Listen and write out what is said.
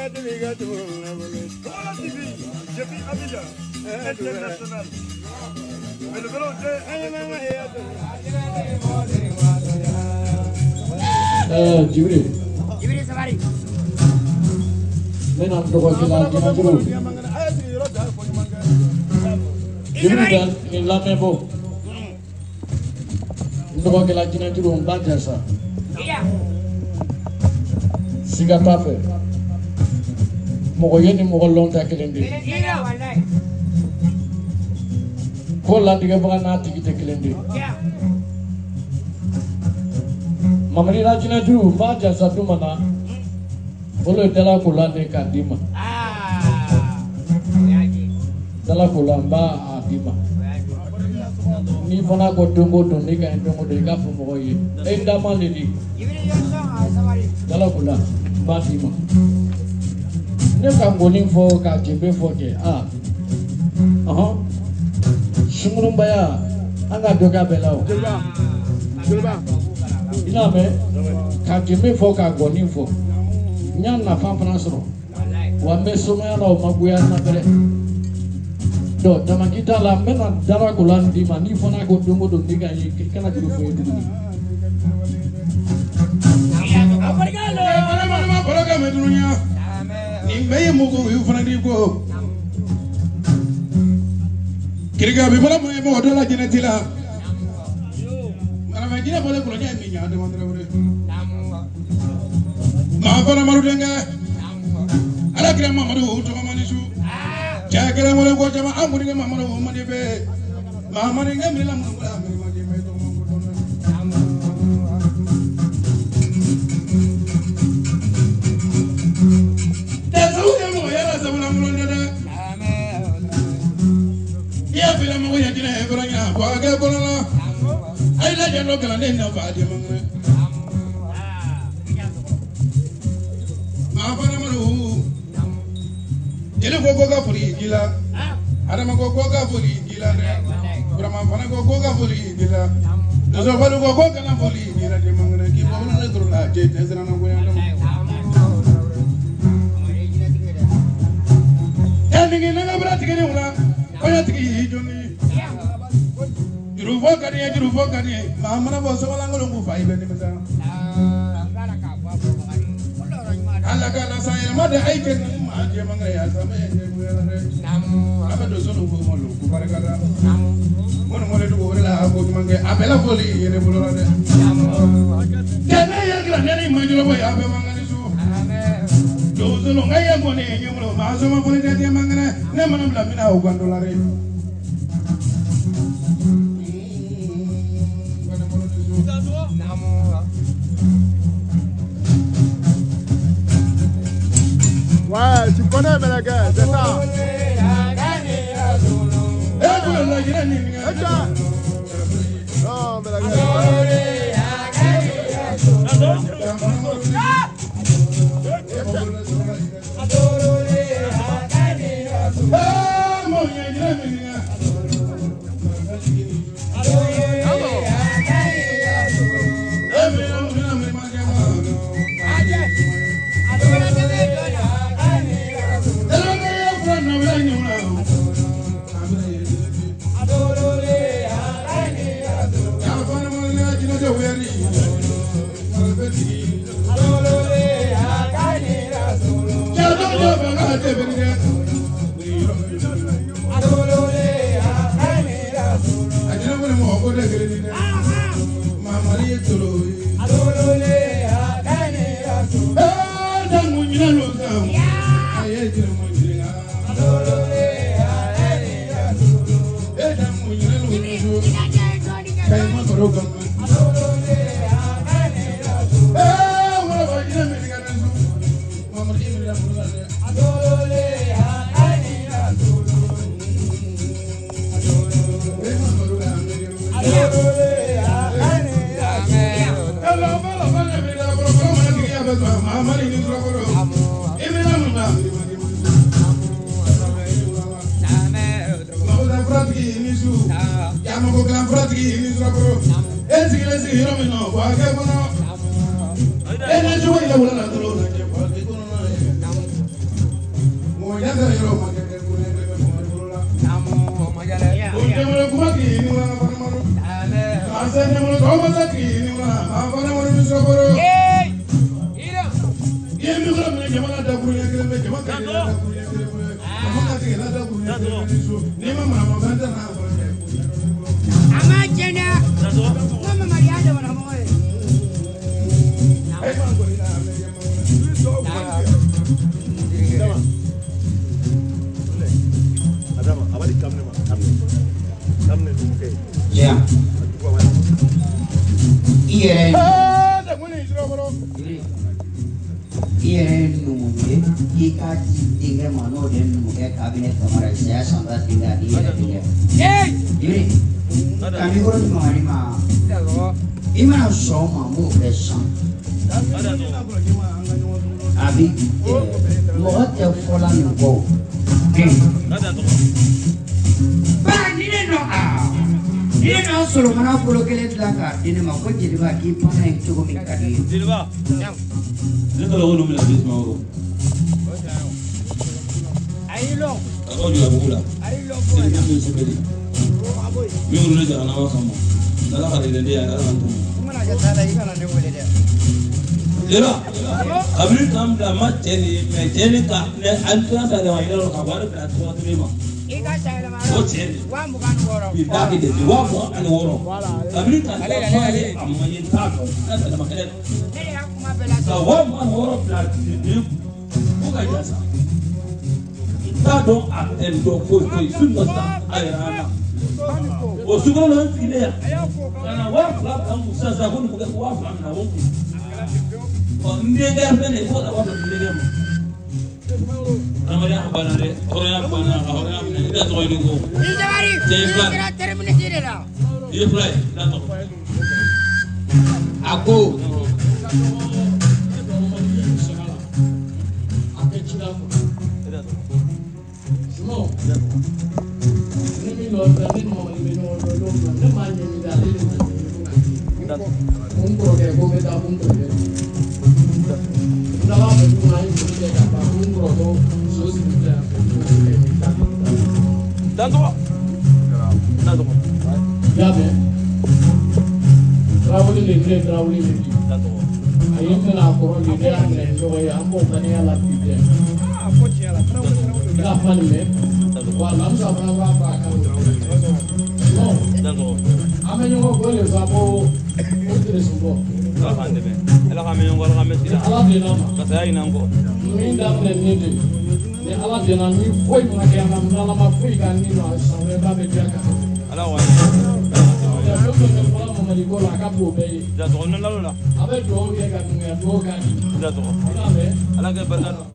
Togola TV, depuis Abidjan, international. Belebelew tɛ. Jibiri. Jibiri Sabari. N bɛna n dɔgɔkɛ la jinajuru. Jibiri da nin lamɛn bɔ. N dɔgɔkɛ la jinajuru n b'a jasa. Iya. Siga t'a fɛ. Mɔgɔ ye ni mɔgɔ lɔn tɛ kelen de ye. Iya wallahi. Ko latigɛbaga n'a tigi tɛ kelen de ye. Iya. Mamadi la jinajuru n b'a jasa du ma na. Olu ye dala ko la de k'a d'i ma. Ah. Oyaji. Dala ko la n b'a a d'i ma. Oyaji. N'i fana ko don o don ne ka ɲi don o don i k'a fɔ mɔgɔw ye. E n dama le di. Jibiri yɔrɔ a Sabari. Dala ko la n b'a d'i ma. Ne ka ngɔni fɔ ka jenbe fɔ kɛ aa ɔhɔn sunkurunbaya an ka dɔ k'a bɛɛ la o. I n'a mɛn ka jenbe fɔ ka ngɔni fɔ n y'a nafa fana sɔrɔ Wallahi. wa n bɛ somaya la o ma goya n na fɛrɛ donc tamaki t'a la n bɛna dara ko la d'i ma n'i fana ko don o don ne ka ye i kana juru fɔ ye tuguni. Nin bɛɛ ye mugu ye fana n'i ko kirika bi fɔlɔ mun ye mɔgɔ dɔ la jinɛ ti la marafɛn jinɛ bɔlen kɔlɔnjɛ ye min ɲa adama tarawele maa fana madu denkɛ ala kira mamadu o tɔgɔ man ni su cɛ kelen wele ko caman an kuntigi mamadu o man di bɛɛ maa man di kɛ minɛ la minnu bolo a minɛ man di bɛɛ tɔgɔ man ko dɔn dɛ sabu kɛ mɔgɔ yɛrɛ sabula n bolo tɛ dɛ i y'a fila mɔgɔ ɲɛ jinɛ ye fɔlɔ ɲɛ bɔ a kɛ kɔnɔ la a ye lajɛ dɔ kalanden nafa a den man kɛnɛ maa fana madu jeli ko ko ka foli k'i la adama ko ko ka foli k'i la dɛ burama fana ko ko ka foli k'i la dɔsɔfali ko ko kana foli k'i la den man kɛnɛ k'i bɔ wolo ne toro la cɛ tɛ siran na goya dama ɛ nin ne ka bara tigɛ ne wula kɔɲɔ tigi y'i jɔni juru fɔ ka di ye juru fɔ ka di ye maa mana bɔ sɔgɔlankolon k'u fa i bɛ nimisa ala ka na san yɛlɛma de ayi kɛ ni maa jɛ man kɛnɛ ya sama ye kɛ goya la dɛ a bɛ don so ko ma lo ko barika da minnu wele dugu wɛrɛ la a ko ɲuman kɛ a bɛɛ la foli ye ne bolo la dɛ kɛ ne yɛrɛ kila ne ni maa jɔlɔ bɔ a bɛɛ man kɛnɛ so donso nka ye mɔni ye ɲɛ bolo maa sɔma foli tɛ den man kɛnɛ ne mana bila min na o gan dɔ la dɛ. Ouais, tu connais Melengue, c'est ça. E ko la jinɛ ni nin Et toi? Non, Melengue. sara yɔrɔ ma kɛ ko ne bɛ mɔgɔ bolo la. O ɲɛmɔgɔ kuma k'i ni wa fana. A se ɲɛmɔgɔ tɔw ma se k'i ni wa a fana wari ni sɔkɔrɔ. I ye mikɔrɔ minɛ jama la dakuru ɲɛ kelen bɛ jama ka kelen dakuru ɲɛ kelen bɛ jama ka tigɛ la dakuru ɲɛ kelen bɛ so n'i ma manamafɛn tɛ n'a fɔ cɛ. A ma tiɲɛ dɛ. N ko Mamadi y'a jamana mɔgɔ ye. Tiɲɛ. I yɛrɛ i yɛrɛ ye numu ye k'i k'a di denkɛ ma n'o de ye numukɛ kabini Kamara ye saya santa denkɛ ani yɛrɛ denkɛ. Jiri ka mikoro di Mamadi ma i mana sɔn o ma n b'o kɛ sisan. A bi mɔgɔ tɛ fɔla nin kɔ o. Ba ni ne nɔ aa ni ne nɔ solomana bolo kelen dilan k'a di ne ma ko jeliba k'i panna ye cogo min ka di ye. Jeliba. Ne tɔgɔ ko Numuna bi Sumaworo. Ka bɔ Julabugu la. Seli min Sebeli. Min wolola jahanama kama. N'Ala ka leden ye Ala k'an tɔmɔ. Jeliba. Kabini k'an bila ma cɛ de ye mɛ cɛ de ka ne an tora sa yɛlɛma yɛlɛ ka wari bila tɔgɔ kelen ma. O cɛ de. Bi taa de bi 26,000. Kabini ka taa fɔ a ye a ma ye n t'a dɔn. N'a yɛlɛma kɛlɛ. Ka 26,000 bila den ko ka jasa. N t'a dɔn a tɛ n dɔn foyi foyi su dɔ sisan a yɛrɛ an na. O sukaro la n sigilen yan. Ka na 2000 bila n kun sisan sisan ko nin ko kɛ 2000 minɛ o kun. Ɔ n denkɛ filɛ nin ye fo ka taa 2000 di n denkɛ ma. Adamadenya banna dɛ, hɔrɔnya banna ka hɔrɔnya minɛ i tɛ tɔgɔ ɲini ko. Cɛ ye fila ye. I ye fila ye, i t'a tɔgɔ. A ko. Ne min nɔfɛ ne ni Mamadi bɛ ɲɔgɔn dɔn don min na ne m'a ɲɛɲini dɛ ale de ma ɲɛɲini ko ka di. Ko n kɔrɔkɛ ko n bɛ taa ko n kɔrɔkɛ. N taara fɛ tuguni an ye foli kɛ ka ban ko n kɔrɔkɛ so sigi filɛ yan fɛ ko Dantɔgɔ. Dantɔgɔ. I y'a mɛn Tarawele de ne ye Tarawele de bi. Dantɔgɔ. A ye n minɛ a kɔrɔ de ne y'a minɛ ni ɲɔgɔn ye an b'o ŋaniya la bi dɛ. I ka kuma nin mɛn. Wa Lamusa fana b'a fɔ a kan. Non. Dantɔgɔ. An bɛ ɲɔgɔn kɔ de sa ko o teresun bɔ. Ala k'an dɛmɛ. Ala k'an mɛn ɲɔgɔn kɔ, Ala k'an mɛn sira. Ni Ala bɛnna ma. Ka saya ɲini an kɔ. Min daminɛ ni de ni Ala bɛnna ni foyi ma kɛ an na ni Ala ma foyi k'an ni nɔ san wɛrɛ ba bɛ diya ka tɛmɛ. Ala k'an dɛmɛ. Fɛn fɛn bɛ fɔla Mamadi ko la a ka bon bɛɛ ye. Dantɔgɔ n nana la. A bɛ dugawu kɛ ka numuya dugawu k'a di. Dantɔgɔ. I y'a mɛn. Ala kɛ barika don.